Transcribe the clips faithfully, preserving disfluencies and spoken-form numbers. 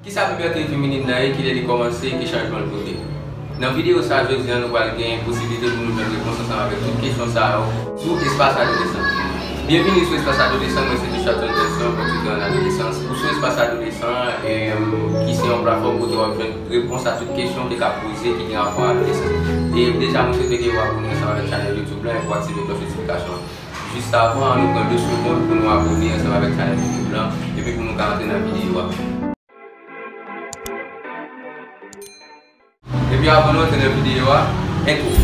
Kisa pibète feminin nan ye, kilè li kòmanse, ki chanjman l pote? Nan videyo sa a jodi a, nou pral gen posiblite pou nou jwenn repons ansanm avèk tout kesyon sa yo sou espas adolesan. Byenvini sou espas adolesan, mwen se Richardson Johnson, kòm tout an adolesans. Ou sou espas adolesan, e, ki se yon platfòm kote w ap jwenn repons a tout kesyon ke k ap poze ki gen rapò ak adolesans. E deja, mwen swete ke w abòne ansanm avèk chanèl YouTube la epi w aktive klòch notifikasyon an. Jis avan, ann nou pran de segonn pou nou abòne ansanm avèk chanèl YouTube lan, epi pou nou ka antre nan videyo a. Epi avan nou antre nan videyo a, entwo.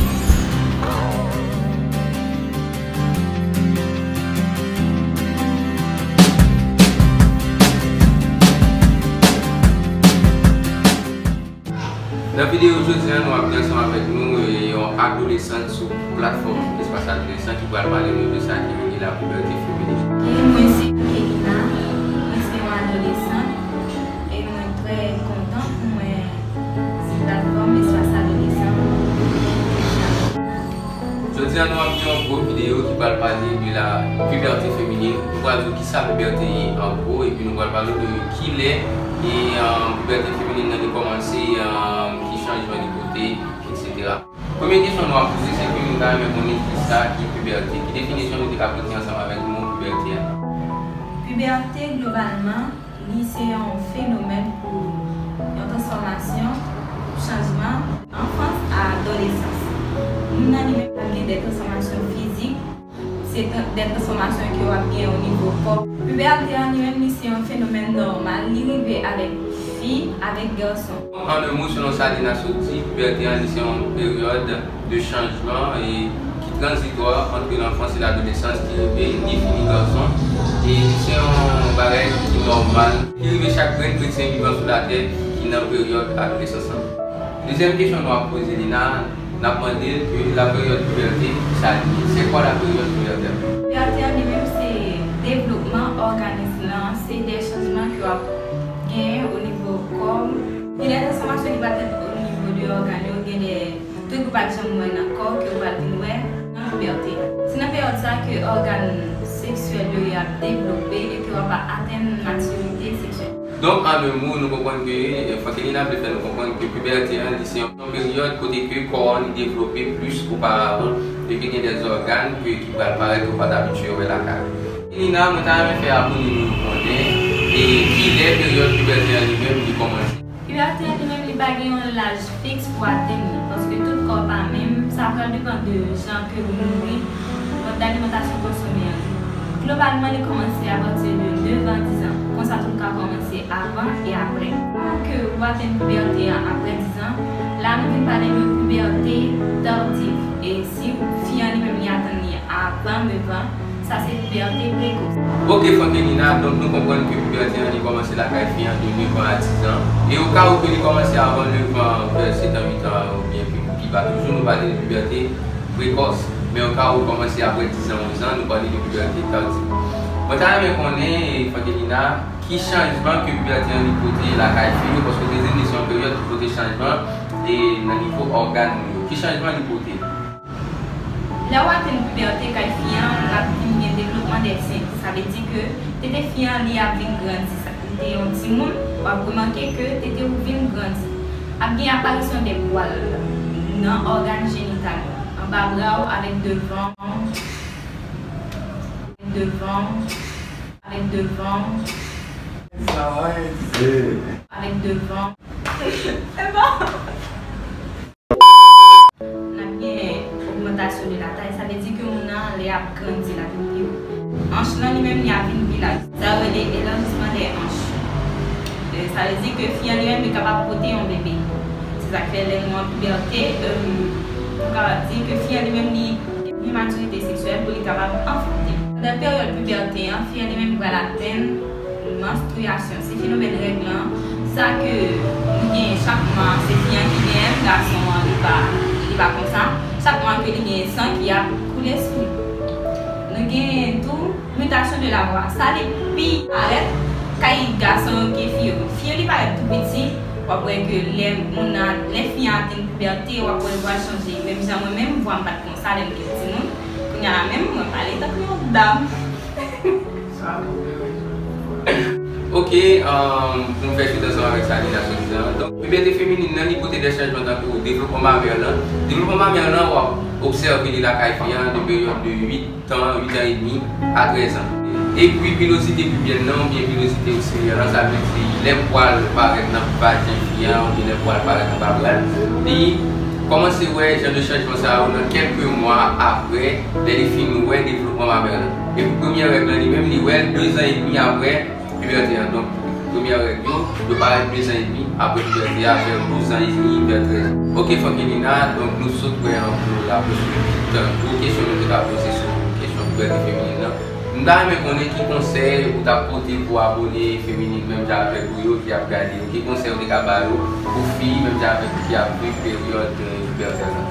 Nan videyo jodi a, nou ap gen ansanm avèk nou, e, yon adolesant sou platfòm Espas Adolesan ki pral pale nou de sa ki rele la pibète feminin. E mwen se Angelina, mwen se yon adolesan, e mwen trè kontan pou mwen sou platfòm Espas Adolesan. Jodi a, nou ap gen yon gwo videyo ki pral pale de la pibète feminin. Nou pral di w kisa pibète ye an gwo, epi nou pral pale de kilè e, e, pibète feminin nan li kòmanse, e, ki chanjman li pote, etsetera. Premye kesyon nou ap poze, se ke nou ta renmen konnen kisa ki pibète. Ki definisyon nou te ka pote ansanm avèk mo pibète a? Pibète, globalman, li se yon fenomèn pou yon transfòmasyon, chanjman, anfans a adolesans. Moun nan li menm ap gen de transfòmasyon fizik, se tran-, de transfòmasyon ke w ap gen o nivo kò. Pibète an li menm, li se yon fenomèn nòmal, li rive avèk fi, avèk gason. An de mo, selon sa Lina sot di, pibète an li se yon peryòd de chanjman e ki tranzitwa ant lanfans e ladolesans ki rive ni fi ni gason, e li se yon bagay ki nòmal, ki rive chak grenn kretyen vivan sou latè ki nan peryòd adolesans lan. Dezyèm kesyon nou ap poze Lina, n ap mande l ke la période puberté, sa li ye. C'est quoi la période pubertaire? Pibète an li menm se devlopman òganis lan, se de chanjman ke w ap genyen o nivo kò w. Gen de transfòmasyon ki pa fèt o nivo de ògàn yo, gen de trip ou pa t janm wè nan kò w ke w pral vin wè nan pibète. Se nan peryòd sa a ke ògàn seksyèl yo y ap devlope e ke w ap atenn matirite seksyèl. Donk, an de mo, nou konprann ke, e, Frankelina vle fè nou konprann ke pibète an, li se yon peryòd kote ke kò an li devlope plis oparavan e ke gen de zògàn ke, ki pral parèt ke w pa t abitye wè lakay ou. Frankelina, mwen ta renmen fè abòne nou yo konnen, e, kilè peryòd pibète an li menm li kòmanse. Pibète an li menm li pa gen yon laj fiks pou atenn li, paske tout kò pa menm, sa pral depann de jan ke ou nouri, mòd dalimantasyon konsome an ye. Globalman, li kòmanse apati de nèf a diz an. Konsa tou l ka kòmanse avan e aprè. Ke ou atenn pibète an aprè diz an, la nou vin pale de pibète tardiv. E si fi an li menm li atenn li avan nèf an, sa se pibète prekòs. Ok, Frankelina, donk nou konprann ke pibète an li kòmanse lakay fi an de nèf an a diz an. E okawou ke li kòmanse avan nèf an, vè sèt an, uit an, oubyen pi, pi ba toujou, nou pale de pibète prekòs. Men okawou kòmanse aprè diz an, onz an, nou pale de pibète tardiv. Mwen ta renmen konnen, e, Frankelina, ki chanjman ke pibète an li pote lakay fi yo, paske w te di m li se yon peryòd ki pote chanjman, e, nan nivo ògàn nou yo. Ki chanjman li pote? Lè w atenn pibète kay fi an, l ap vin gen devlopman dè sen. Sa vle di ke tete fi an, li ap vin grandi. Sa, ou te yon timoun, w ap remake ke tete ou vin grandi. Ap gen aparisyon dè pwal nan ògàn jenital yo. Anba bra w, avèk devan, devan, avèk devan, avèk devan. N ap gen ogmantasyon de la tay, sa vle di ke moun nan, lè y ap grandi, l ap vin pi wo. Anch lan li menm, li ap vin pi laj. Sa yo rele elarjisman dè anch. E, sa vle di ke fi an li menm, li kapab pote yon bebe. Se sa k fè lè nou an pibète, e, nou kapab di ke fi an li menm, li gen matirite seksyèl pou li kapab anfante. Pandan peryòd pibète an, fi an li menm pral atenn manstriyasyon. Se fenomèn règ lan, sa ke nou genyen chak mwa, se fi an ki genyen l, gason an, li pa, li pa konsa. Chak mwa ke li genyen san ki ap koule sou li. Nou genyen tou mitasyon de la vwa. Sa li pi parèt kay gason yo ke fi yo. Fi yo li parèt tou piti, w ap wè ke lè moun nan, lè fi an atenn pibète, w ap wè vwa l chanje. Menm jan mwen menm, vwa m pa t konsa lè m te timoun. Kounye a la menm, mwen pale tankou yon dam. Ok, E, um, pou m fè swit ansanm avèk sa Lina sot di an. Donk, pibète feminin nan, li pote de chanjman tankou devlopman mamè lan. Devlopman mamè lan, w ap obsève li lakay fi an de peryòd de uit tan, uit an edmi a trèz an. Epi, pilozite pibyèn nan, oubyen pilozite osiryan lan, sa vle di lè pwal parèt nan vajen fi an, oubyen lè pwal parèt nan babra l, li kòmanse wè jan de chanjman sa yo nan kèlke mwa apre, lè li fin wè devlopman mamè lan. Epi, premyè règ lan, li menm, li wè l de zan edmi apre pibète an. Donk, premyè règ yo, yo parèt de zan edmi apre pibète a, vè douz an edmi, vè trèz an. Oke, Frankelina, donk nou sot wè an gwo la pou sou tout gwo kesyon nou te ka poze sou kesyon pibète feminin nan. M ta renmen konnen ki konsèy ou t ap pote pou abone feminin menm jan avèk ou yo ki ap gade yo. Ki konsèy ou te ka ba yo pou fi menm jan avèk ou ki ap viv peryòd, eh, pibète lan?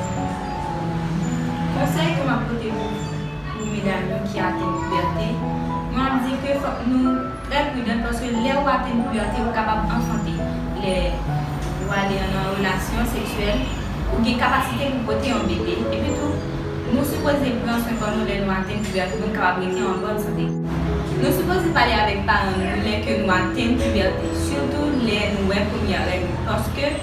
Konsèy ke m ap pote pou, pou medam yo ki atenn pibète, mwen ap di ke fòk nou trè pridan, paske lè ou atenn pibète, ou kapab anfante. Lè ou ale nan relasyon seksyèl, ou gen kapasite pou pote yon bebe. Epi tou, nou sipoze pran swen kò nou lè nou atenn pibète pou n kapab rete an bòn sante. Nou sipoze pale avèk paran nou lè ke nou atenn pibète, sitou lè nou wè premyè règ nou, paske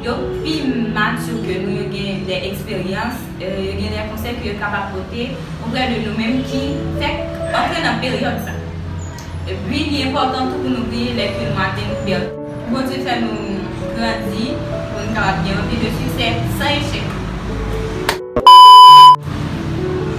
yo pi matye ke nou, yo gen de eksperyans, eh, yo gen de konsèy ke yo kapab pote oprè de nou menm ki fèk antre nan peryòd sa. Epi, li enpòtan tou pou nou priye lè ke nou atenn pibète. Pou Bondye fè nou grandi, pou nou kapab gen anpil de siksè san echèk.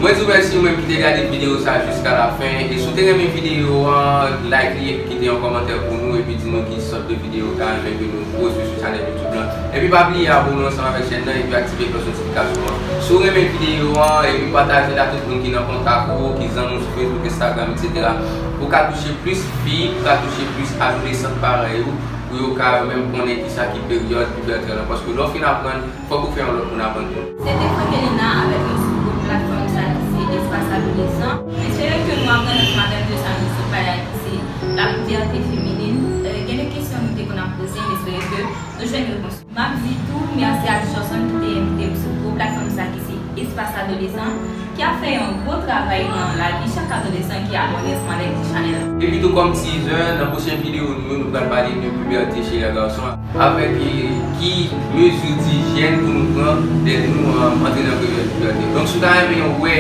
Mwen di w mèsi ou menm ki te gade videyo sa jiska la fen. E si w te renmen videyo an, like li epi kite yon kòmantè pou nou epi di nou ki sòt de videyo ou ta renmen ke nou pwodui sou chanèl YouTube lan. Epi pa bliye abone w ansanm avèk chèn nan epi aktive klòch notifikasyon an. Si w renmen videyo an, epi pataje l a tout moun ki nan kontak ou, ki zanmi w sou Facebook, Instagram, etsetera. Pou ka touche plis fi, pou ka touche plis adolesan parèy ou, pou yo ka yo menm konnen kisa ki peryòd pibète lan. Paske lè w fin aprann, fòk ou fè yon lòt moun aprann tou. Se te Frankelina avèk nou sou gwo platfòm sa ki se Espas Adolesan. M espere ke nou aprann ansanm avèk de sa nou sot pale a ki se la pibète feminin. Eh, gen de kesyon nou te konn ap poze, m espere ke nou jwenn repons. M ap di tou mèsi a Johnson ki te envite m sou gwo platfòm sa ki se Espas Adolesan, ki ap fè yon gwo travay nan lavi chak adolesan ki abone ansanm avèk ti chanèl la. Epi tou kòm teaser, nan pwochen videyo nou yo, nou pral pale de pibète chez les garçons, avèk, eh, ki mezi dijyèn pou nou pran lè nou, eh, antre nan peryòd pibète. Donk, si w ta renmen wè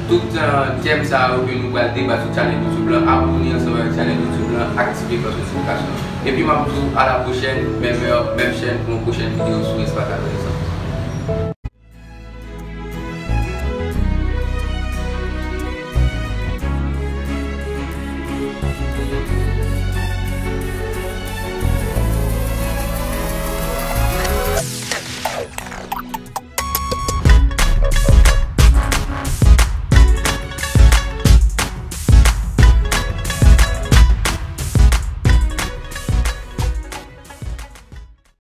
tout, eh, tèm sa yo ke nou pral deba sou chanèl YouTube lan, abone ansanm avèk chanèl YouTube lan, aktive klòch notifikasyon an. Epi m ap di w a la pwochèn, menm è, menm chèn pou yon pwochèn videyo sou Espas Adolesan.